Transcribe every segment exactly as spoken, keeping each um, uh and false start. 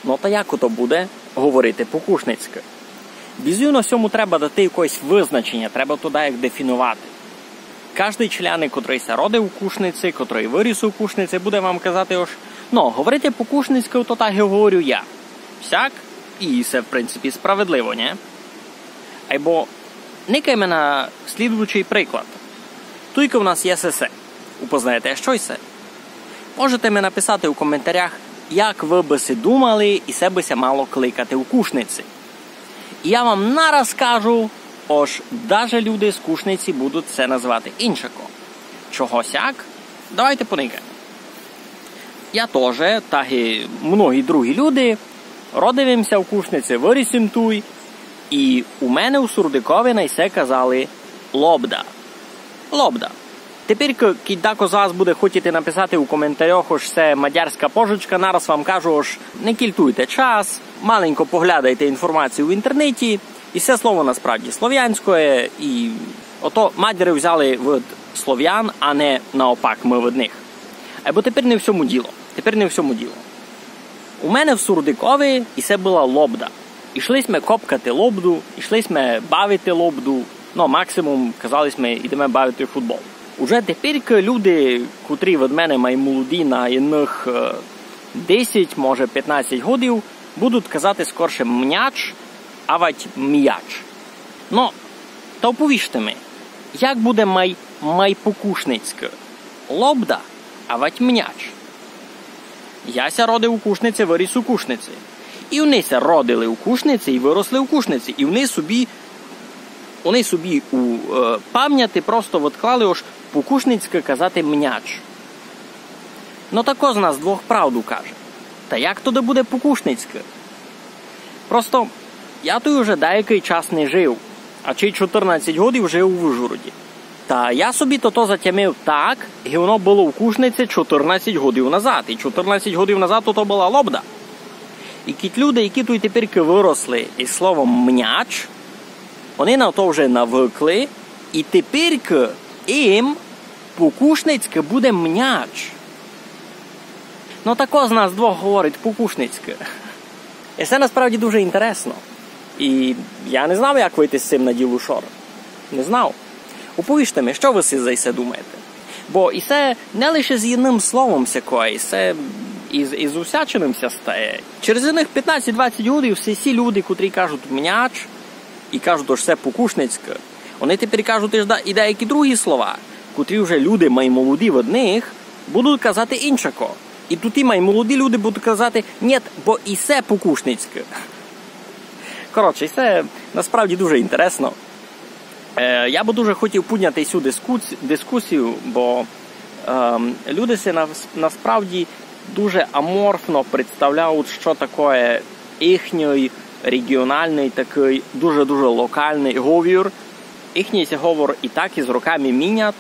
Но та як ото буде говорити по-кушницькы? Бізувно сьому треба дати якоєсь визначеня, треба то даяк дефіновати. Каждый члянник, котрый ся родив у Кушниці, котрый выріс у Кушниці, буде вам казати, ож, но, говорити по-кушницькы, то так і говорю я. Всяк, і се, в принципі, справедливо, нє? Айбо никайме на слідуючый приклад. Туйка в нас є сесе. Упознаєте, што йсе? Можете ми написати у коментарях, як вы бы си думали, і се бы ся мало кликати у Кушниці. І я вам нараз кажу, ож даже люди з Кушниці будуть се називати иншако. Чого сяк? Давайте поникаєме. Я тоже, так і многі другі люди, родив им ся в Кушниці, выріс им туй, і у мене у Сурдикови на йсе казали лобда. Лобда. Тепер, к-, кідь дако з вас буде хотіти написати у коментарях, ож се мадярська пожичка, нараз вам кажу, ож не кільтуйте час, маленько поглядайте інформацію в інтернеті, і се слово насправді слов'янськоє, і ото мадяри взяли від слов'ян, а не наопак мы від них. Айбо тепер не в сьому діло. Тепер не в сьому діло. У мене в Сурдикови і се была лобда. Ішли сьме копкати лобду, ішли сьме бавити лобду. Ну, максимум казали сьме, ідеме бавити футбол. Уже тепер люди, котрі від мене май молоді на єдных, е, десять, може, пятнадцять годів, будуть казати скорше мняч, авать м'яч. Но, та оповіжте ми, як буде май, май по-кушницькы? Лобда, авать мняч? Я ся родив у Кушниці, выріс у Кушниці. І они ся родили у Кушниці і выросли у Кушниці. І они собі, они собі у, е, памняти просто відклали, ож по-кушницькы казати мняч. Но та ко з нас двох правду каже? Та як то да буде по-кушницькы? Просто я туй уже даякый час не жив, а ци чотырнадцять годів жив у Ужгороді. Та я собі тото затямив так, як воно было у Кушниці чотырнадцять годів назад. І чотырнадцять годів назад тото была лобда. І кідь люди, які туй теперькы выросли із словом мняч, они на то вже навыкли, і теперькы им по-кушницькы буде мняч. Но та ко з нас двох говорить по-кушницькы? І се насправді дуже інтересно. І я не знав, як выйти з сим на ділу шор. Не знав. Оповіжте ми, што вы си за йсе думаєте? Бо і се не лише з єдным словом сякоє, і се із, із усячиным ся стає. Через єдных пятнадцять-двадцять годів всі, всі люди, котрі кажуть мняч і кажуть, ож се по-кушницькы, они тепер кажуть і да-, і даякі другі слова, котрі вже люди май молоді від них будуть казати иншако. І туй і май молоді люди будуть казати: «Нєт, бо і се по-кушницькы». Коротше, і се насправді дуже інтересно. Е, я бы дуже хотів підняти сю дискус-, дискусію, бо, ем, люди си нас-, насправді дуже аморфно представляють, што такоє їхній регіональный такый дуже-дуже локалный говір. Їхній ся говор і так із роками мінят,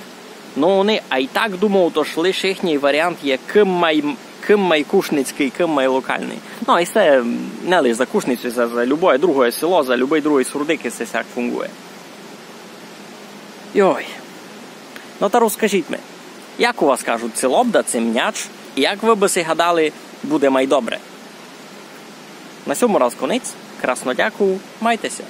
но они а й так думають, ож лише їхній варіант є кым май, кым май кушницькый, кым май локалный. Но, і се не лише за Кушницю, за, за любоє другоє село, за любый другый Сурдик, і се сяк фунґує. Йой. Но та розкажіть ми, як у вас кажуть, ци лобда, ци мняч, і як вы бы си гадали, буде май добре? На сьому раз конець. Красно дякую. Майте ся.